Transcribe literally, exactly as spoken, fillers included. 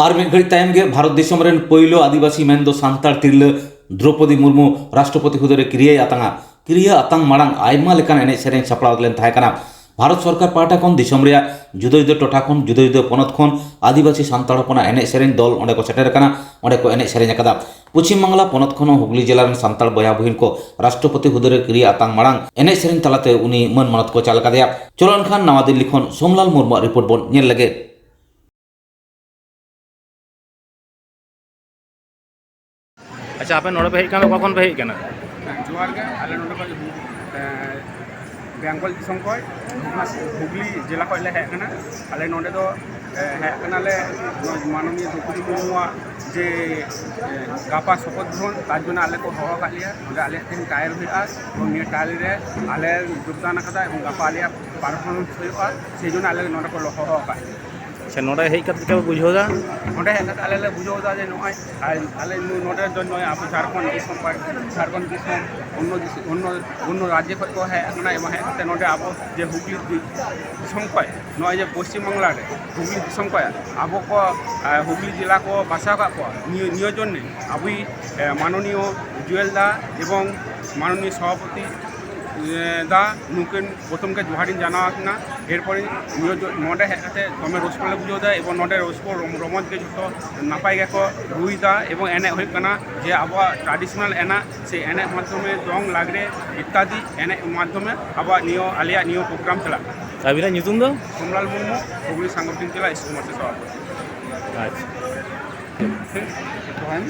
ᱟᱨ ᱢᱤᱫ ᱜᱷᱟᱹᱲᱤᱡ ᱛᱟᱭᱚᱢ ᱜᱮ ᱵᱷᱟᱨᱚᱛ ᱫᱤᱥᱚᱢ ᱨᱮᱱ ᱯᱳᱭᱞᱳ ᱟᱹᱫᱤᱵᱟᱹᱥᱤ ᱢᱮᱱᱫᱚ ᱥᱟᱱᱛᱟᱲ ᱛᱤᱨᱞᱟᱹ ᱫᱨᱚᱯᱚᱫᱤ ᱢᱩᱨᱢᱩ ᱨᱟᱥᱴᱨᱚᱯᱚᱛᱤ ᱦᱩᱫᱟᱹ ᱨᱮ ᱠᱤᱨᱤᱭᱟᱹᱭ ᱟᱛᱟᱝᱟ᱾ ᱠᱤᱨᱤᱭᱟᱹ ᱟᱛᱟᱝ ᱢᱟᱲᱟᱝ ᱟᱭᱢᱟ ᱞᱮᱠᱟᱱ ᱮᱱᱮᱡ ᱥᱮᱨᱮᱧ ᱥᱟᱯᱲᱟᱣ ᱞᱮᱱ ᱛᱟᱦᱮᱸ ᱠᱟᱱᱟ᱾ ᱵᱷᱟᱨᱚᱛ ᱥᱚᱨᱠᱟᱨ ᱯᱟᱦᱴᱟ ᱠᱷᱚᱱ ᱫᱤᱥᱚᱢ ᱨᱮᱭᱟᱜ ᱡᱩᱫᱟᱹ ᱡᱩᱫᱟᱹ ᱴᱚᱴᱷᱟ ᱠᱷᱚᱱ, ᱡᱩᱫᱟᱹ ᱡᱩᱫᱟᱹ ᱯᱚᱱᱚᱛ ᱠᱷᱚᱱ ᱟᱹᱫᱤᱵᱟᱹᱥᱤ ᱥᱟᱱᱛᱟᱲ ᱦᱚᱯᱚᱱᱟᱜ ᱮᱱᱮᱡ ᱥᱮᱨᱮᱧ ᱫᱚᱞ ᱚᱸᱰᱮ ᱠᱚ ᱥᱮᱴᱮᱨ ᱟᱠᱟᱱᱟ, ᱚᱸᱰᱮ ᱠᱚ ᱮᱱᱮᱡ ᱥᱮᱨᱮᱧ ᱟᱠᱟᱫᱟ᱾ ᱯᱚᱪᱷᱤᱢ ᱵᱟᱝᱞᱟ ᱯᱚᱱᱚᱛ ᱠᱷᱚᱱ ᱦᱚᱸ ᱦᱩᱜᱽᱞᱤ ᱡᱮᱞᱟ ᱨᱮᱱ ᱥᱟᱱᱛᱟᱲ ᱵᱚᱭᱦᱟ ᱵᱩᱦᱤᱱ ᱠᱚ ᱨᱟᱥᱴᱨᱚᱯᱚᱛᱤ ᱦᱩᱫᱟᱹ ᱨᱮ ᱠᱤᱨᱤᱭᱟᱹ ᱟᱛᱟᱝ ᱢᱟᱲᱟᱝ ᱮᱱᱮᱡ ᱥᱮᱨᱮᱧ ᱛᱟᱞᱟᱛᱮ ᱩᱱᱤ ᱢᱟᱹᱱ ᱢᱟᱱᱚᱛ ᱠᱚ ᱪᱟᱞ ᱟᱠᱟᱫᱮᱭᱟ᱾ ᱪᱚᱞᱚ ᱮᱱᱠᱷᱟᱱ ᱱᱟᱣᱟ ᱫᱤᱞᱞᱤ ᱠᱷᱚᱱ ᱥᱳᱢᱞᱟᱞ ᱢᱩᱨᱢᱩᱣᱟᱜ ᱨᱤᱯᱳᱨᱴ ᱵᱚᱱ ᱧᱮᱞ ᱞᱮᱜᱮ᱾ ᱟᱪᱪᱷᱟ, ᱟᱯᱮ ᱱᱚᱰᱮ ᱯᱮ ᱦᱮᱡ ᱠᱟᱱᱟ, ᱚᱠᱟ ᱠᱷᱚᱱ ᱯᱮ ᱦᱮᱡ ᱠᱟᱱᱟ? ᱡᱚᱦᱟᱨ ᱜᱮ, ᱟᱞᱮ ᱱᱚᱰᱮ ᱠᱷᱚᱱ, ᱮᱸ, ᱵᱮᱝᱜᱚᱞ ᱫᱤᱥᱚᱢ ᱠᱷᱚᱱ, ᱦᱩᱜᱽᱞᱤ ᱡᱮᱞᱟ ᱠᱷᱚᱱ ᱞᱮ ᱦᱮᱡ ᱠᱟᱱᱟ᱾ ᱟᱞᱮ ᱱᱚᱰᱮ ᱫᱚ, ᱮᱸ, ᱦᱮᱡ ᱠᱟᱱᱟᱞᱮ ᱢᱟᱱᱚᱱᱤᱭᱚ ᱫᱨᱚᱣᱯᱚᱫᱤ ᱢᱩᱨᱢᱩᱣᱟᱜ ᱡᱮ, ᱮᱸ, ᱜᱟᱯᱟ ᱥᱚᱯᱚᱛ ᱜᱨᱚᱦᱚᱱ, ᱛᱟᱨ ᱡᱚᱱᱱᱚ ᱟᱞᱮ ᱠᱚ ᱦᱚᱦᱚ ᱟᱠᱟᱫ ᱞᱮᱭᱟ᱾ ᱱᱚᱰᱮ ᱟᱞᱮᱭᱟᱜ ᱛᱮᱦᱮᱧ ᱴᱨᱟᱭᱟᱞ ᱦᱩᱭᱩᱜᱼᱟ ᱮᱵᱚᱝ ᱱᱤᱭᱟᱹ ᱴᱨᱟᱭᱟᱞ ᱨᱮ ᱟᱞᱮ ᱡᱳᱜᱽᱫᱟᱱ ᱟᱠᱟᱫᱟ ᱮᱵᱚᱝ ᱜᱟᱯᱟ ᱟᱞᱮᱭᱟᱜ ᱯᱟᱨᱯᱷᱚᱨᱢᱮᱱᱥ ᱦᱩᱭᱩᱜᱼᱟ, ᱥᱮᱭ ᱡᱚᱱᱱᱚ ᱟᱞᱮ ᱱᱚᱰᱮ ᱠᱚ ᱦᱚᱦᱚ ᱟᱠᱟᱫ ᱞᱮᱭᱟ᱾ ᱟᱪᱪᱷᱟ, ᱱᱚᱰᱮ ᱦᱮᱡ ᱠᱟᱛᱮ ᱪᱮᱫ ᱯᱮ ᱵᱩᱡᱷᱟᱹᱣ ᱮᱫᱟ? ᱱᱚᱰᱮ ᱦᱮᱡ ᱠᱟᱛᱮ ᱟᱞᱮ ᱞᱮ ᱵᱩᱡᱷᱟᱹᱣ ᱮᱫᱟ ᱡᱮ ᱱᱚᱜᱼᱚᱭ ᱟᱨ ᱟᱞᱮ ᱱᱚ-, ᱱᱚᱰᱮ ᱫᱚ ᱱᱚᱜᱼᱚᱭ ᱟᱵᱚ ᱡᱷᱟᱲᱠᱷᱚᱸᱰ ᱫᱤᱥᱚᱢ ᱯᱟᱦᱴᱟ, ᱡᱷᱟᱲᱠᱷᱚᱸᱰ ᱫᱤᱥᱚᱢ, ᱚᱱᱱᱚ ᱫᱤᱥᱚᱢ, ᱚᱱᱱᱚ, ᱚᱱᱱᱚ ᱨᱟᱡᱽᱡᱚ ᱠᱷᱚᱱ ᱠᱚ ᱦᱮᱡ ᱟᱠᱟᱱᱟ ᱮᱵᱚᱝ ᱦᱮᱡ ᱠᱟᱛᱮ ᱱᱚᱰᱮ ᱟᱵᱚ ᱡᱮ ᱦᱩᱜᱽᱞᱤ ᱫᱤ-, ᱫᱤᱥᱚᱢ ᱠᱷᱚᱱ, ᱱᱚᱜᱼᱚᱭ ᱡᱮ ᱯᱚᱥᱪᱤᱢ ᱵᱟᱝᱞᱟ ᱨᱮ ᱦᱩᱜᱽᱞᱤ ᱫᱤᱥᱚᱢ ᱠᱷᱚᱱ ᱟᱵᱚ ᱠᱚ, ᱮ, ᱦᱩᱜᱽᱞᱤ ᱡᱮᱞᱟ ᱠᱚ ᱵᱟᱥᱟ ᱟᱠᱟᱫ ᱠᱚᱣᱟ, ᱱᱤᱭᱟᱹ, ᱱᱤᱭᱟᱹ ᱡᱚᱱᱱᱮ ᱟᱵᱚᱭᱤᱡ, ᱮ, ᱢᱟᱱᱚᱱᱤᱭᱚ ᱡᱩᱭᱮᱞ ᱫᱟ ᱮᱵᱚᱝ ᱢᱟᱱᱚᱱᱤᱭᱚ ᱥᱚᱵᱷᱟᱯᱚᱛᱤ, ᱮ, ᱫᱟ, ᱱᱩᱠᱤᱱ ᱯᱨᱚᱛᱷᱚᱢ ᱜᱮ ᱡᱚᱦᱟᱨᱤᱧ ᱡᱟᱱᱟᱣ ᱟᱠᱤᱱᱟ᱾ ᱮᱨᱯᱚᱨᱮ ᱱᱤᱭᱟᱹ ᱡᱚ-, ᱱᱚᱰᱮ ᱦᱮᱡ ᱠᱟᱛᱮ ᱫᱚᱢᱮ ᱨᱟᱹᱥᱠᱟᱹ ᱞᱮ ᱵᱩᱡᱷᱟᱹᱣ ᱮᱫᱟ ᱮᱵᱚᱝ ᱱᱚᱰᱮ ᱨᱟᱹᱥᱠᱟᱹ ᱨᱚᱢ-, ᱨᱚᱢᱚᱡᱽ ᱜᱮ ᱡᱷᱚᱛᱚ ᱱᱟᱯᱟᱭ ᱜᱮᱠᱚ ᱨᱩᱭ ᱮᱫᱟ ᱮᱵᱚᱝ ᱮᱱᱮᱡ ᱦᱩᱭᱩᱜ ᱠᱟᱱᱟ ᱡᱮ ᱟᱵᱚᱣᱟᱜ traditional ᱮᱱᱮᱡ ᱥᱮ ᱮᱱᱮᱡ ᱢᱟᱫᱽᱫᱷᱚᱢᱮ ᱫᱚᱝ, ᱞᱟᱜᱽᱲᱮ ᱤᱛᱛᱟᱫᱤ ᱮᱱᱮᱡ ᱢᱟᱫᱽᱫᱷᱚᱢᱮ ᱟᱵᱚᱣᱟᱜ ᱱᱤᱭᱟᱹ ᱟᱞᱮᱭᱟᱜ ᱱᱤᱭᱟᱹ program ᱪᱟᱞᱟᱜ ᱠᱟᱱᱟ᱾ ᱟᱹᱵᱤᱱᱟᱜ ᱧᱩᱛᱩᱢ ᱫᱚ? ᱥᱳᱢᱞᱟᱞ ᱢᱩᱨᱢᱩ, ᱦᱩᱜᱽᱞᱤ ᱥᱟᱝᱜᱚᱴᱷᱚᱱ ᱡᱮᱞᱟ ᱥᱠᱩᱞ ᱢᱟᱥᱴᱟᱨ ᱥᱚᱵᱷᱟᱯᱚᱛᱤ᱾ ᱟᱪᱪᱷᱟ᱾ ᱴᱷᱤᱠ, ᱫᱚᱦᱚᱭ ᱢᱮ᱾